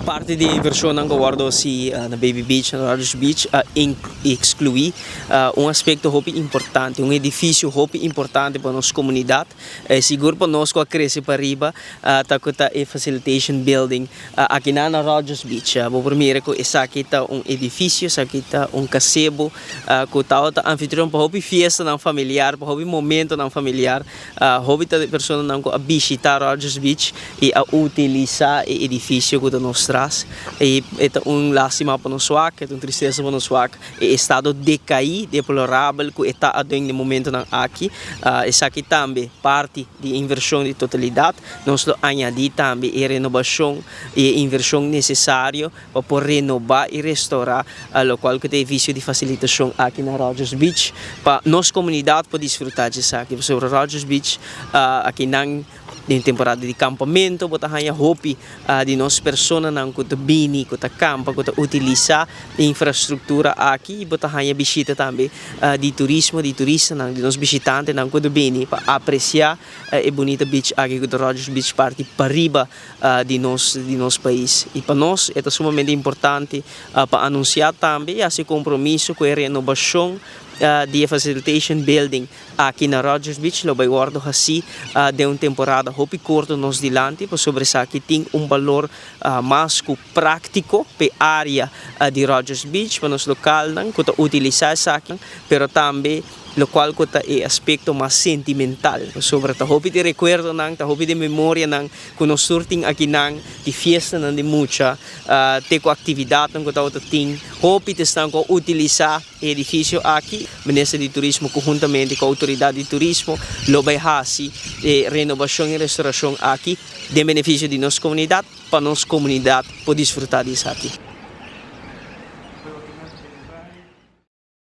Parti di e inversionnan cu a wordo haci na Baby Beach, na Rogers Beach a exclui un aspecto hopi importante, un edificio hopi importante pa nos comunidad, sigur pa nos cu a crece pariba ta cu ta e Facilitation Building aki na na Rogers Beach. Bo por mira cu esaki ta un edificio, esaki ta un casebo cu tabata anfitrion pa hopi fiestanan familiar, pa hopi momentonan familiar. Hopi ta di personanan ku a bishitá Rogers Beach i a utilisá e edifisio ku ta nos tras. I e ta un lástima pa nos wak, e ta un tristesa pa nos wak e estado dekaí, deplorabel ku e ta aden den momentonan aki. Esaki tambe parti di e invershon di totalidat. Nos lo añadí tambe e renobashon i e invershon nesesario pa por renobá i restourá lokual ku ta e visio di fasilitashon aki na Rogers Beach pa nos komunidat por disfrutá dje esaki. Pasobra Rogers Beach akinan den temporada di kampamentu bo ta haña hopi di nos personanan ku ta bini, ku ta kampa, ku ta utilisá e infrastruktura aki i bo ta haña bishita tambe di turismo, di turistanan, di nos bishitantenan ku ta bini pa apresiá e bunita beach aki ku ta Rogers Beach parti pariba. di nos di nos pais y pa nos e ta sumamente importante pa anuncia tambe y haci compromiso cu e renobacion di e facilitation building aki na Rogers Beach lo bay wordo haci den un temporada hopi corto nos dilanti pasobra esaki tin un balor mas cu practico p'e area di Rogers Beach pa nos localnan cu ta utilisa esaki pero tambe Locual cu ta e aspecto mas sentimental, pasobra ta hopi di recuerdonan, ta hopi di memorianan cu nos tur tin akinan, di fiestanan di mucha, te cu actividadnan cu tabata tin. Hopi ta esnan cu a utilisa e edificio aki. Minister di Turismo conhuntamente cu autoridad di turismo lo bay haci e renobacion y restauracion aki den beneficio di nos comunidad, pa nos comunidad por disfruta di esaki.